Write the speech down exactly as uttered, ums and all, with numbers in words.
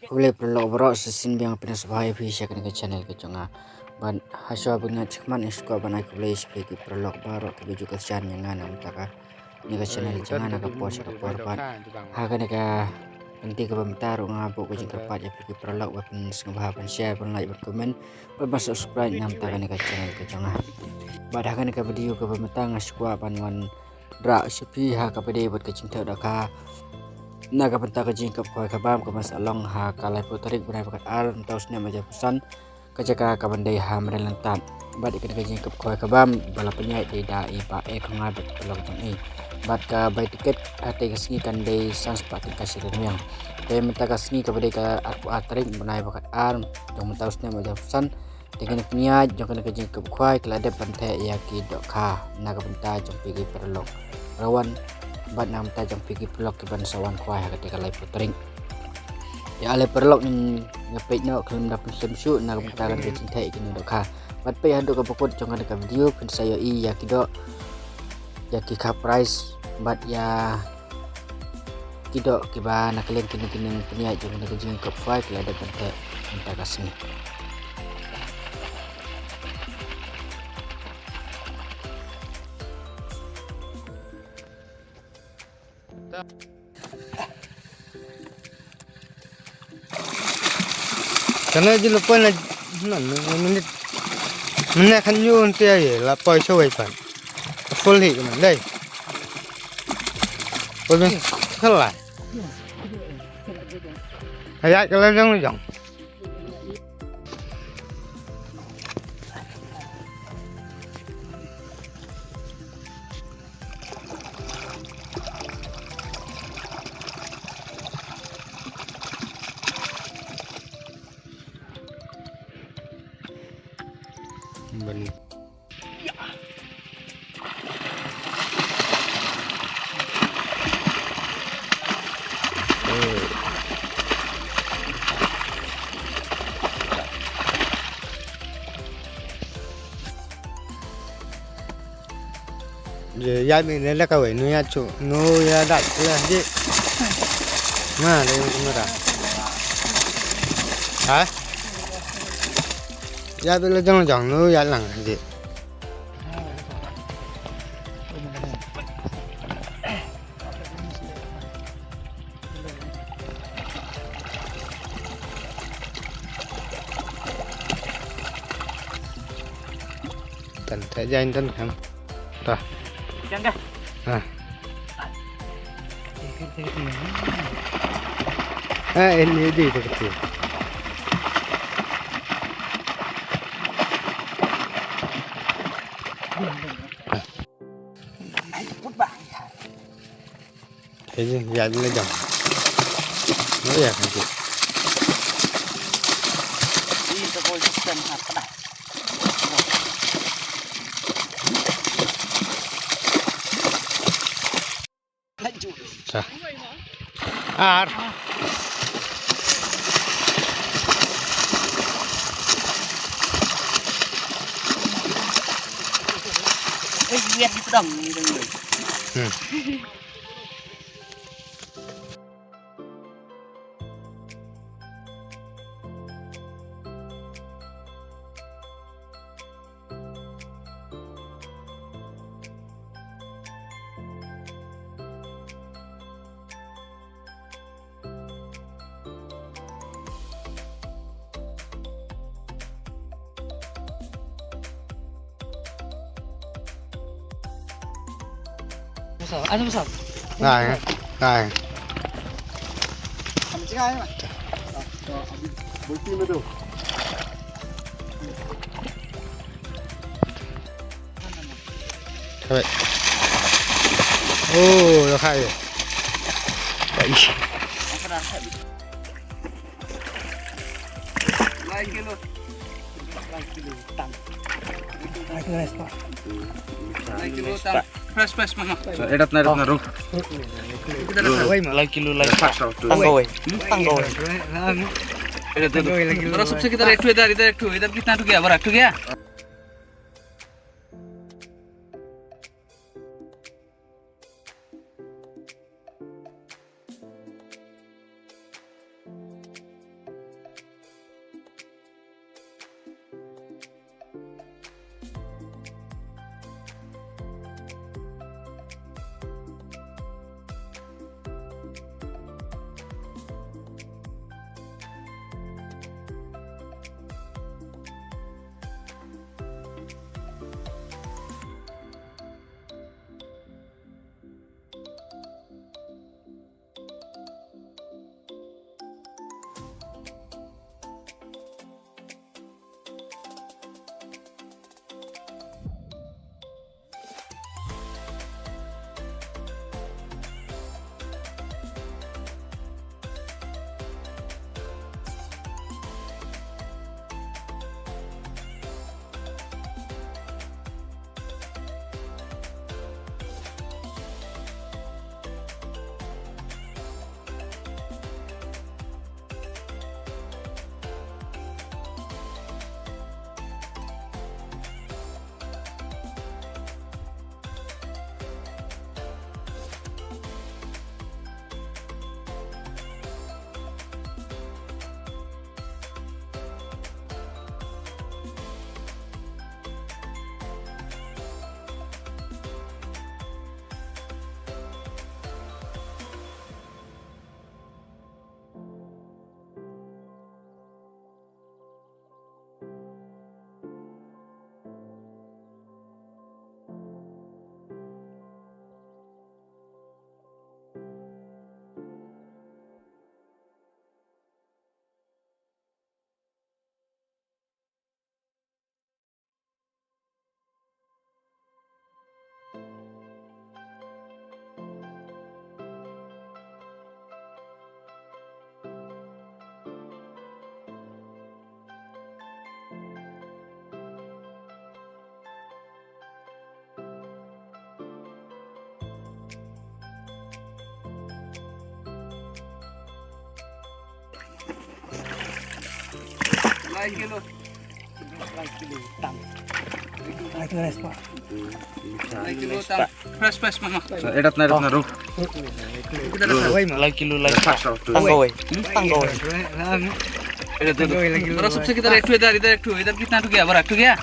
Khublei paralok baroh, sa shisien biang phin ïa sngewbha ïa phi sha kane ka channel ka jong nga. Bad ha shuwa ban ngat shikmat nga sngewbha ban ai khublei sha phi ki paralok baroh kiba ju kyrshan ïa nga na ka bynta kane ka channel jong nga na ka por sha ka por. Bad ha kane ka kynti kaba mynta ruh nga buh ka jingkyrpad ïa phi ki paralok ba phin sngewbha ban share, ban like, ban comment bad ban subscribe na ka bynta kane ka channel ka jong nga. Bad ha kane ka video kaba mynta nga sngewbha ban wan rah sha phi ha kaba ïadei bad ka jingthoh dohkha na ka bynta ka jingkap khwai khabam kaba sa long ha ka laiphew tarik bnai ba khatar mynta u snem ar hajar arphew san, ka jaka kaban dei ha Mawryngkneng. Bad ïa kane ka jingkap khwai khabam ba la pynïaid dei da i Bah E Khongngai bad ka paralok jong i. Bad ka bai tiket ha kata ka sngi kan dei san spah tyngka shi ryngwiang. Te mynta ka sngi kaba dei ka arphew ar tarik bnai ba khatar jong mynta u snem ar hajar arphew san, te kane ka pynïaid jong kane ka jingkap khwai ka la dep ban theh ïa ki dohkha na ka bynta jong phi ki paralok ba wan bad na ka bynta jong phi ki paralok kiban sa wan khwai ha kata ka laiphew tarik. Ïa ale paralok, ngin ïa peit noh khlem da pynslem shuh na ka bynta kane ka jingtheh ïa kine ki dohkha. Bad peit haduh kaba kut jong kane ka video phin sa ïohi ïa ki doh, ïa ki kha prize bad ïa ki doh kiba na ka liang kine ki nongpynïaid jong kane ka jingkap khwai ki la dep ban theh mynta ka sngi. Kana ji lupa na, na, na, minit. Minit kan yun tiya ye, la poi sawai pan. Full hi man dai. Full ni, kala. Ayat kala jang jang. Ban. Je, ya mi ne la ka wei, nu ya chu, nu ya dat la ji. Ma le nu ra. Ha? Ya bi la jong jong, nu ya lang ji. Tan ta jain tan kham. Ta. Jang ka? Ha. Ah, ini dia tu kecil. Thế chứ, giờ nó dòng. Nó giờ thằng chị. Sa. Ar. Hmm. Masuk, anu masuk. Ngai, ngai. Bulti me do. Kawai. Oh, ya kai. Baik. Lai kilo. Lai kilo tang. Lai kilo tang. Fresh, fresh, mama. So, edat na, edat na, ru. Lai kilo, lai. Tang kawai. Tang kawai. Edat na. Bro, sabse kidhar ek thu, idhar, idhar ek thu, idhar kitna thu gaya, bro, ek thu gaya? Fresh, fresh, mama. এটা তো না, এটা তো না, রূপ। Lai kilo, lai. Tang kawei. Tang kawei. এটা দে। বড়, সবসে কিধার একটু, এধার, এধার একটু, এধার কিতনা টুক গয়া, বড়, একটু গয়া?